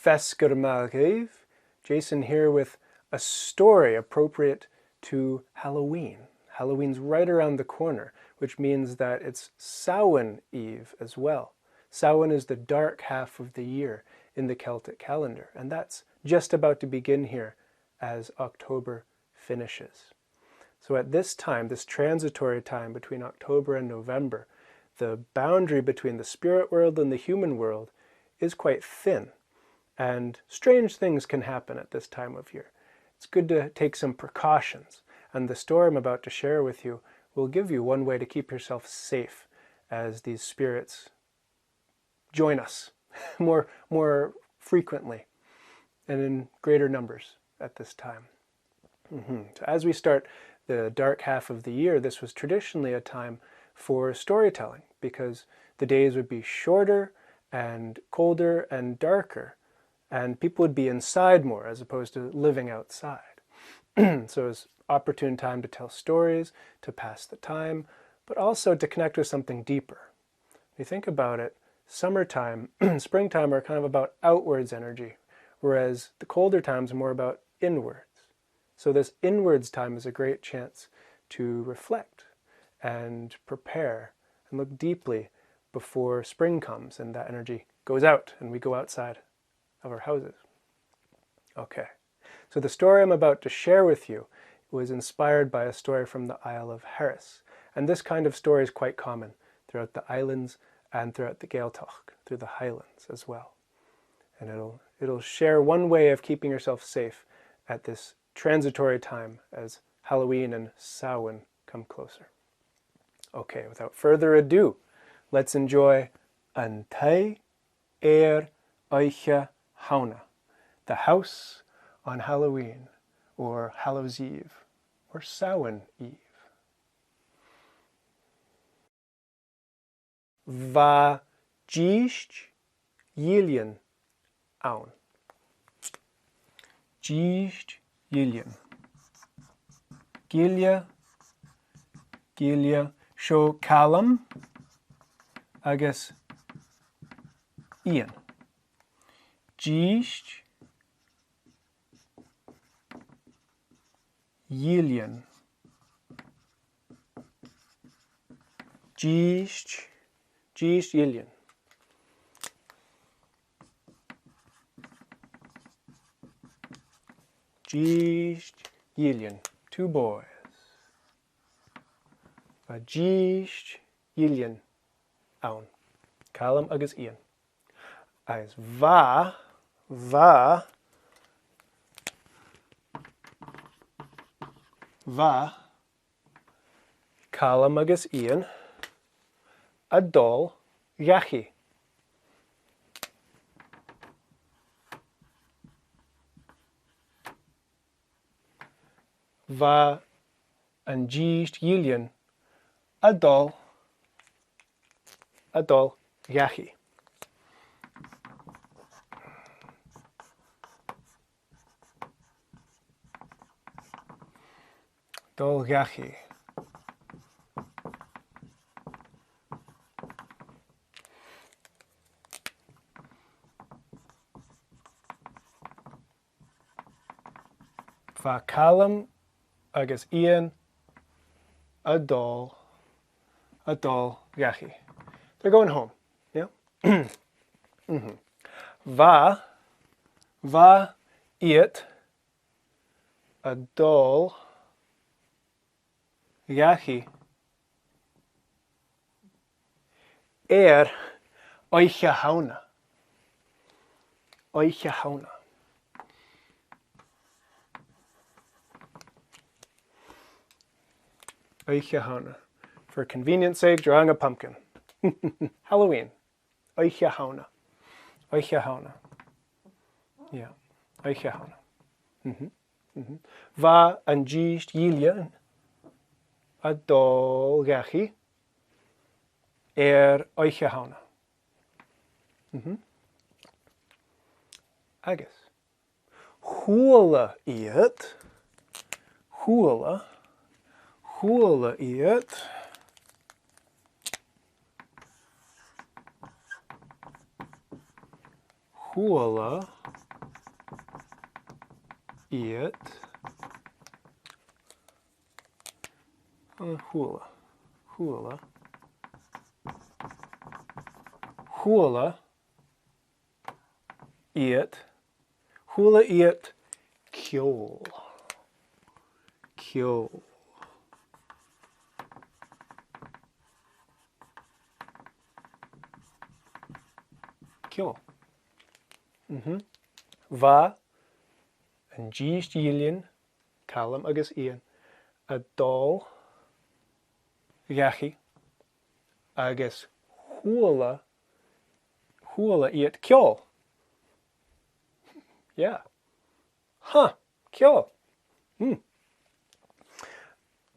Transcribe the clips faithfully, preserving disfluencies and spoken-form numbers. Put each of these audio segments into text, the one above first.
Feasgar math dhuibh, Jason here with a story appropriate to Halloween. Halloween's right around the corner, which means that it's Samhain Eve as well. Samhain is the dark half of the year in the Celtic calendar, and that's just about to begin here as October finishes. So at this time, this transitory time between October and November, the boundary between the spirit world and the human world is quite thin, and strange things can happen at this time of year. It's good to take some precautions, and the story I'm about to share with you will give you one way to keep yourself safe as these spirits join us more, more frequently and in greater numbers at this time. Mhm. So as we start the dark half of the year, this was traditionally a time for storytelling because the days would be shorter and colder and darker, and people would be inside more as opposed to living outside. So it was opportune time to tell stories, to pass the time, but also to connect with something deeper. When you think about it, summertime, springtime are kind of about outwards energy, whereas the colder times are more about inwards. So this inwards time is a great chance to reflect and prepare and look deeply before spring comes and that energy goes out and we go outside of our houses. Okay. So the story I'm about to share with you was inspired by a story from the Isle of Harris. And this kind of story is quite common throughout the islands and throughout the Gaeltacht, through the Highlands as well. And it'll, it'll share one way of keeping yourself safe at this transitory time as Halloween and Samhain come closer. Okay, without further ado, let's enjoy An Taigh air Oidhche Shamhna, The House on Halloween, or Hallows Eve, or Samhain Eve. Bha dithis ghillean ann. Dithis ghillean. Gille, gille, seo Calum agus Iain. Dithis ghillean. Dithis, dithis ghillean. Dithis ghillean. Two boys. Bha dithis ghillean ann. Calum agus Iain. Agus bha, bha, bha Calum agus Iain a' dol dhachaigh. Bha an dithis ghillean a' dol, a' dol dhachaigh. Dol dhachaigh. Bha Calum agus Iain a' dol, a' dol dhachaigh. They're going home, yeah? Mhm. Bha, bha iad a' dol dhachaigh air Oidhche Shamhna. Oidhche Shamhna. Oidhche Shamhna. For convenience sake, drawing a pumpkin. Halloween. Oidhche Shamhna. Oidhche Shamhna. Yeah. Oidhche Shamhna. Mhm. Mhm. Bha an dithis ghillean a' dol dhachaigh air Oidhche Shamhna. Mhm. Agus chuala iad, chuala, chuala iad, chuala iad. An cuala. Cuala. Cuala iad. Chuala iad ceòl. Ceòl. Ceòl. Mhm. Bha an dithis ghillean, Calum agus Iain, a' dol dhachaigh agus chuala, chuala iad ceòl. Yeah. Huh. Ceòl. Hmm.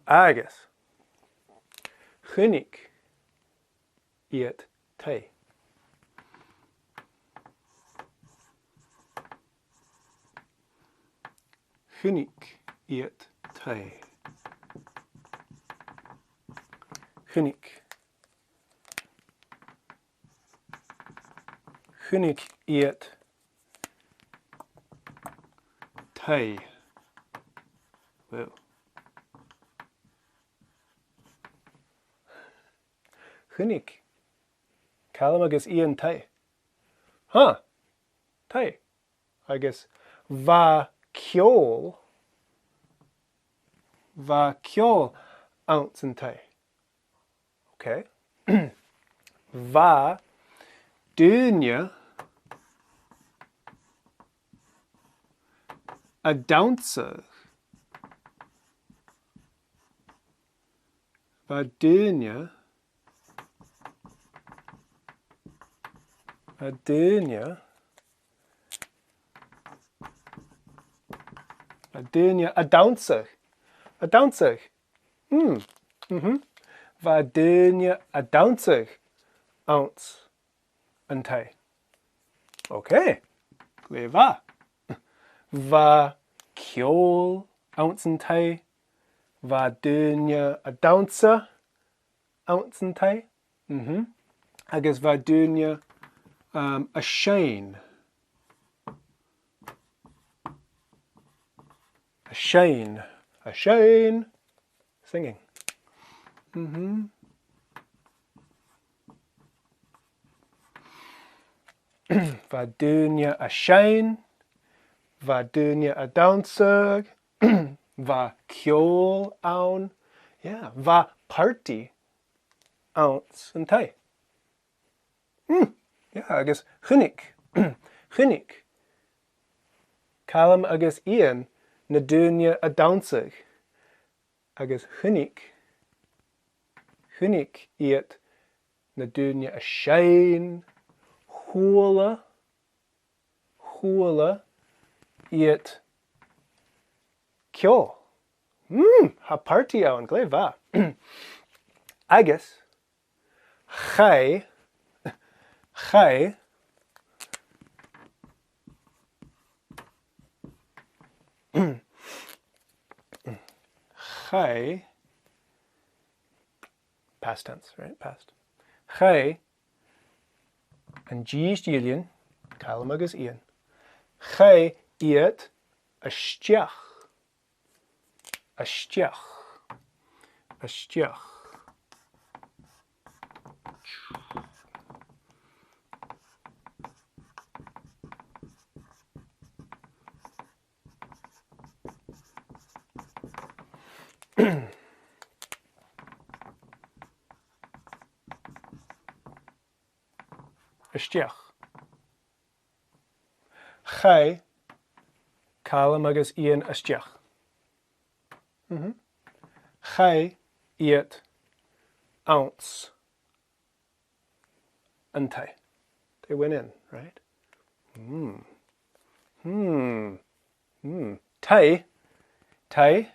Agus chunnaic iad taigh. Chunnaic iad taigh. Chunnaic. Chunnaic iad taigh. Wow. Chunnaic Calum agus Iain taigh. Huh. Taigh. Agus bha ceòl, bha ceòl anns an taigh. Okay. Bha daoine a' dannsa. Bha daoine, bha daoine, bha daoine a' dannsa. A' dannsa. Mm. Mhm. Bha daoine a' dannsa anns an taigh. Okay. Glè mhath. Bha ceòl anns an taigh. Bha daoine a' dannsa anns an taigh. Mhm. Agus bha daoine, um, a' seinn. A' seinn. A' seinn. Singing. Mhm. Bha daoine a' seinn, bha daoine a' dannsa, bha ceòl ann. Yeah, bha party anns an taigh. Mm, yeah, agus chunnaic, chunnaic Calum agus Iain na daoine a' dannsa. Agus chunnaic, chunnaic iad na daoine a' seinn, chuala, chuala iad ceòl. Mm, tha party ann, glè mhath. Agus chaidh, chaidh, chaidh, past tense, right? Past. Chaidh an dithis ghillean, Calum agus Iain, chaidh iad a-steach. A-steach. A-steach. A-steach. Chaidh Calum agus Iain a-steach. Mhm. Chaidh iad anns an taigh. They went in, right? Hmm. Hmm. Hmm. Taigh. Taigh.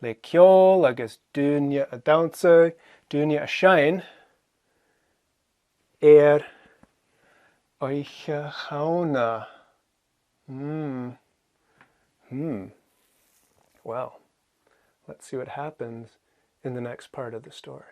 Le ceòl agus daoine a' dannsa, daoine a' seinn air Oidhche Shamhna. Hmm. Hmm. Well, let's see what happens in the next part of the story.